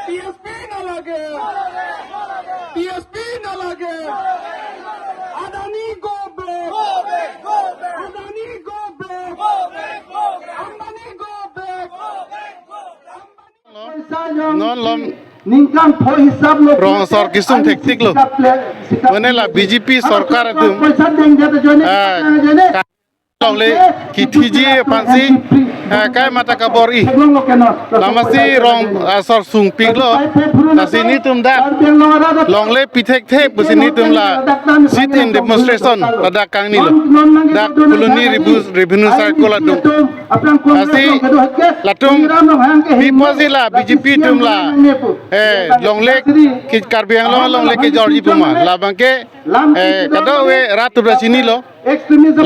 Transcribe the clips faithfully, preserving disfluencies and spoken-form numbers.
টিএছপি নালাগে। টিএছপি নালাগে। Adani go back। Adani go back। Ambani go back। Non lom ningkan pho hisab lo rong asor kesung thektik lo. Mane la B J P sorkar atum, ah, longle kithiji aphansi, ah, kai mata kabor-i. Lamasi rong asor sungpik lo. Lasi nelitum dak longle pi thekthe pusi nelitum la sit-in demonstration ladak kangni lo. Dak Phuloni Revenue, Revenue Circle adung. Lasi latum pi pusi la B J P atum la, eh, longle ke Karbi Anglong longle kejorji pu ma. Labang ke, eh, kadokave rat atum ta chinilo.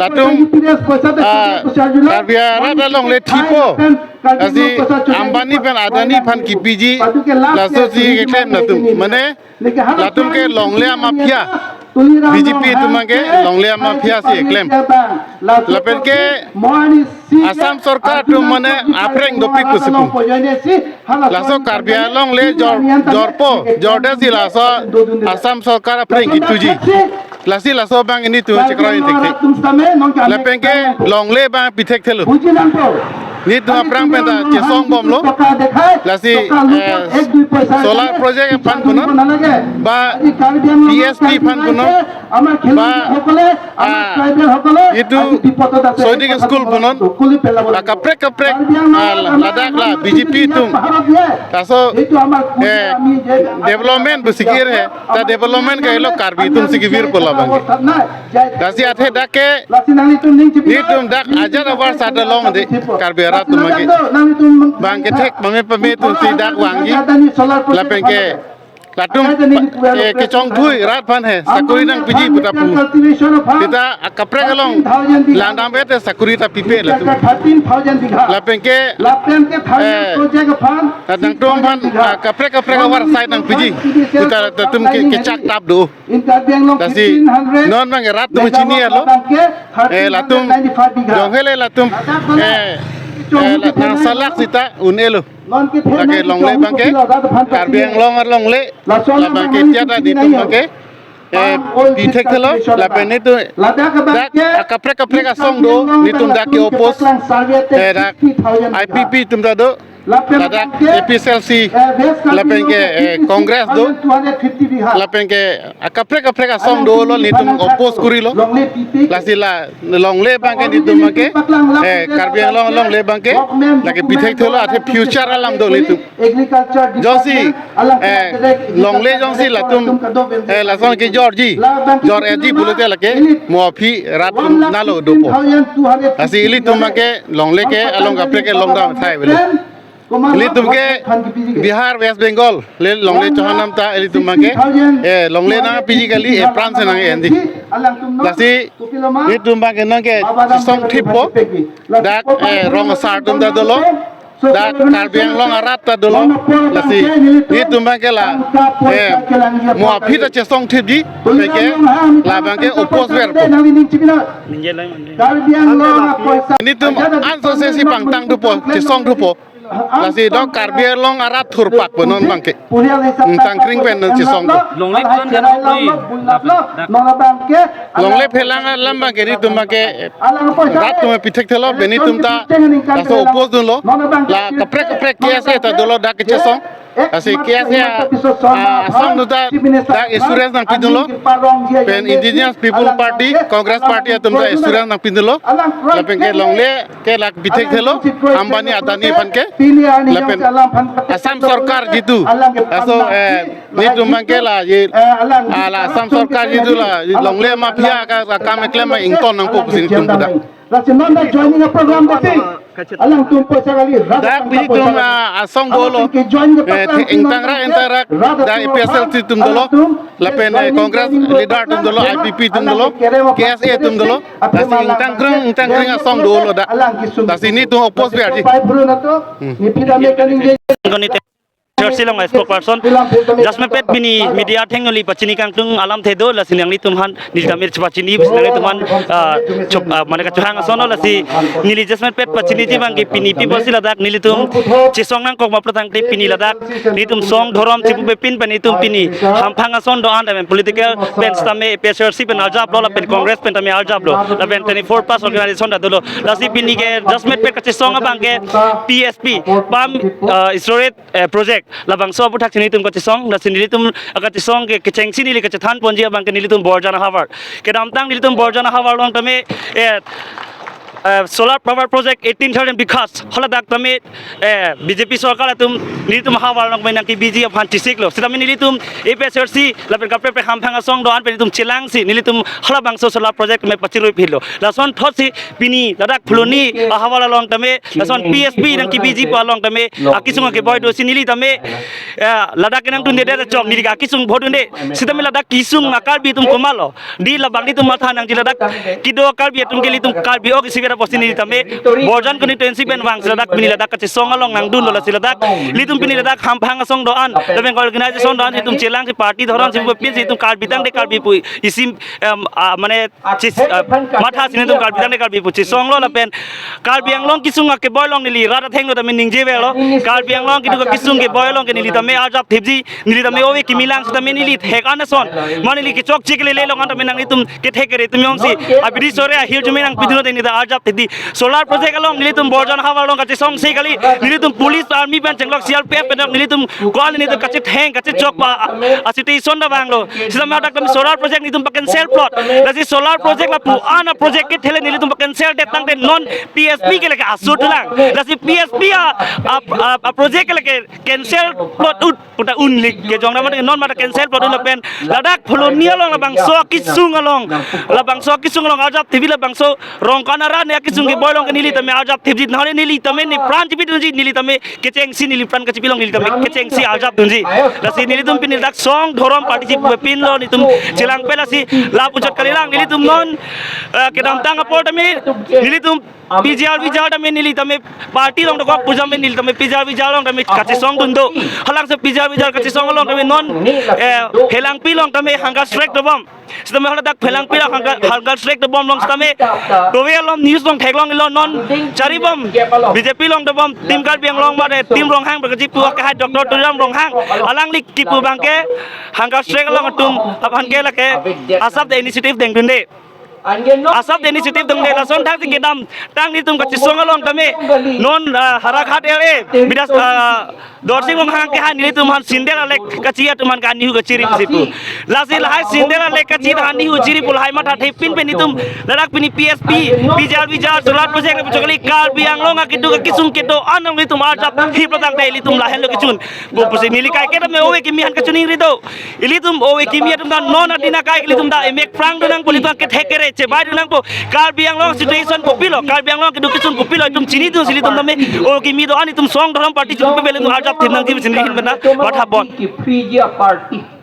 Latum, ah, Karbi arat alongle thipo. Lasi Ambani pen Adani aphan kipiji. Laso si keklem latum. Mane latum ke longle amafia. B J P atum ke longle amafia si keklem. Lapen ke Assam sorkar atum mane aphreng dopik pusi pu. Laso Karbi Anglong longle jor, jorpo, jordetsi laso Assam sorkar aphreng kituji. Lasi laso abang nelitum chekroi thekthe. Lapen ke longle abang pi thekthelo. Nelitum aphrang pen ta chesong bomlo. Lasi, eh, solar project aphan punon, ba P S P aphan punon, ba, ah, itum Soidik School punon, ah, kaprek kaprek, ah, ladak la B J P atum. Laso, eh, development pusi kir he, ta development ke helo Karbi atum si kevir pu labang ke. Lasi athe dak ke nelitum dak ajat abar sada longde Karbi arat atum ke. Bang kethek pame pame atum si dak vangji. Lapen ke latum, eh, kechongthui rat aphan he sakori nangpiji pu ta pu. Seta akaprek along langdam vet sakori ta pipe latum. Lapen ke, eh, nangtum aphan, ah, kaprek kaprek abar side nangpiji. Seta latum ke kechak tap do. Lasi non abang rat atum chinilo. Eh, latum jong hele latum, eh, eh, la nangsalak seta un-elo. Lake longle abang ke, Karbi Anglong alongle, labang ke tiata nelitum abang ke, eh, pi thekthelo, lapen nelitum dak akaprek kaprek asong do, nelitum dak ke oppose, eh, dak I P P atum ta do, ladak A P H L C, lapen ke, eh, Congress do, lapen ke akaprek kaprek asong dolo nelitum oppose korilo. Lasi la longle abang ke nelitum abang ke, eh, Karbi Anglong longle abang ke, lake pi thekthelo athe future alam do nelitum. Jongsi, eh, longle jongsi latum, eh, lason kejorji, jor-eji pulote lake mo aphi rat atum nalo dopo. Lasi ilitum abang ke longle ke along kaprek ke longdam thai bele. Ilitum ke Bihar, West Bengal le longle chohanam ta ilitum abang ke, eh, longle nangpiji kali, eh, apran si nang-endi. Lasi ilitum abang ke nangkesong thippo. Dak, eh, rong asar atum ta dolo. Dak Karbi Anglong arat ta dolo. Lasi nelitum abang ke la, eh, mo aphi ta chesong thipji, pen ke labang ke oppose verpo. Nelitum anso se si pangtang thupo, chesong thupo. Lasi do Karbi Anglong arat thurpak pu non abang ke. Ingtang kring pen non chesong do. Longle pen kan longle. Longle phelang alam abang ke nelitum abang ke rat atum pi thekthelo, pen nelitum ta laso oppose dunlo. La kaprek kaprek K S A ta dolo dak kechesong. Lasi K S A, ah, asong atum ta dak assurance nangpidunlo. Pen Indigenous People Party, Congress Party atum ta assurance nangpidunlo. Lapen ke longle ke lake pi thekthelo, Ambani Adani aphan ke. Lapen Assam sorkar jitu, laso, eh, nelitum abang ke la, ye, ah, la Assam sorkar jitu la longle mafia ka, ka kam keklem ma ington nangpo pusi nelitum pu dak. Lasi non dak joining a program dati. Alangtum poisa kali, dak nelitum, ah, asong dolo. Alangtum ke join ke, eh, paklang, ingtang rak, ingtang rak, dak A P H L C atum dolo. Lapen, eh, Congress leader atum dolo, I P P atum dolo, K S A atum dolo. Lasi ingtang kreng, ingtang kreng asong dolo dak. Lasi nelitum oppose verji. Hmm. Church along a spokesperson. Jasemet pet pini media athengno neli pachini kangtung alamthe do, lasi nanglitum aphan neli tame pachini, nanglitum aphan, ah, chop, ah, mane kachehang ason lo, lasi neli jasemet pet pachiniji abangke pini pi apotsi ladak nelitum chesong nangkok ma aphrang tangte pini ladak nelitum song dhorom chipupe pin pen nelitum pini hamphang ason do-an tame political pen tame A P H L C pen arjaplo lapen Congress pen tame arjaplo lapen twenty-four plus organization ta dolo. Lasi pini ke jasemet pet kachesong abangke P S P, Pump, ah, Storage, eh, Project, labangso aputhak si nelitum kachesong, lasi nelitum kachesong ke kechengsi neli kachethan ponji abangke nelitum Borjan ahavar. Kedamtang nelitum Borjan ahavar along tame, eh, eh, solar power project eighteen thousand Bikash, haladak tame, eh, B J P sorkar atum nelitum ahavar along tame nangkebiji aphan chesiklo. Sitame nelitum A P H L C lapen kaprek kaprek hamphang asong do-an pen nelitum chelangsi nelitum halabangso solar project tame pachirui philo. Lasonthotsi pini ladak Phuloni ahavar along tame, lason P S P nangkebiji pu along tame akesung akeboi dosi neli tame, eh, ladak kenangdunde det chok neli ke akesung bhot dunde. Sitame ladak kesung ma Karbi atum komatlo? Dei labang nelitum matha nangji, ladak kedo Karbi atum ke nelitum Karbi ok isi bera apotsi neli tame Borjan constituency pen vangsi ladak pini ladak kachesong along nangdunlo, lasi ladak nelitum pini ladak hamphang asong do-an lapen organization do-an nelitum chelangsi party dhorom chipupe pinsi nelitum Karbi tangte Karbi pu isi, em, ah, mane chis, ah, mathasi nelitum Karbi tangte Karbi pu chesonglo lapen Karbi Anglong kesung akeboi along neli rat athengno tame ningje avelo. Karbi Anglong keduk akesung keboi along ke neli tame arjap thipji, neli tame ove kimi lang sitame neli thek an ason, mane neli kechokche kelele along an tame nanglitum kethek kere atum jongsi abidi sore ahirjume nangpidunlo te neli ta arjap thipji. Solar project along nelitum Borjan ahavar along kachesongse kali, nelitum police army pen chenglok C R P F pen nelitum ko-an nelitum kachetheng kachechok pa a situation ta vanglo. Sitame hadak tame solar project nelitum pa-cancel plot. Lasi solar project lapu an a project kethele nelitum pa-cancel det tangte non P S P ke lake asut lang. Lasi P S P a, a, a, a project ke lake cancel plot ut puta unlik kejong nama non mata cancel plot un lapen ladak Phuloni along labangso kesung along, labangso kesung along arjap thipji, labangso Rongkan arat ne akesung keboi along ke neli tame arjap thipji, nahole neli tame ne pran chipidunji, neli tame kechengsi neli pran kachipilong neli tame kechengsi arjap dunji. Lasi nelitum pini ladak song dhorom party chipupe pinlo nelitum chelangpe, lasi lapu chot kalilang nelitum non, eh, kedamtang apor tame nelitum P G R V G R tame neli tame party along dokok pu jam neli tame P G R V G R along tame kachesongdun do. Halabangso P G R V G R kachesong along tame non, eh, Phelangpi along tame hunger strike dobom. Sitame haladak Phelangpi along hunger, hunger strike dobom along sitame kove along news along theklonglo, non charibom B J P along dobom, Team Karbi Anglong mate Team Ronghang pu kachipu akehai Doctor Tuliram Ronghang, alangli kipu abangke hunger strike along atum aphan ke lake ASAP te initiative dengdunde. ASAP te initiative dengdunde, lason thakthak kedamtang nelitum kachesong along tame non, ah, Howraghat L A Bidas, ah, Dorsing Ronghang kehai nelitum aphan sindel alek kachi atum aphan ke anihu kachiri pusi pu. Lasi lahai sindel alek kachi ta anihu chiri pu lahai matha thepin pen nelitum ladak pini P S P, P G R V G R, solar project lapu chokali Karbi Anglong akeduk akesung kedo-an along nelitum arjap thiplo tangte nelitum lahenlo kechun. Bo pusi neli kaike tame ove kimi aphan kachiningri do. Ilitum ove kimi atum ta non adin akai ilitum ta emek phrang do nangpo, ilitum kethek kere chebai do nangpo. Karbi Anglong situation kopilo, Karbi Anglong keduk kesung kopilo itum chinidunsi ilitum tame ove kimi do-an itum song dhorom party chipupe ilitum arjap thip nangji pusi neli ahin pen ta matha pon. Free party.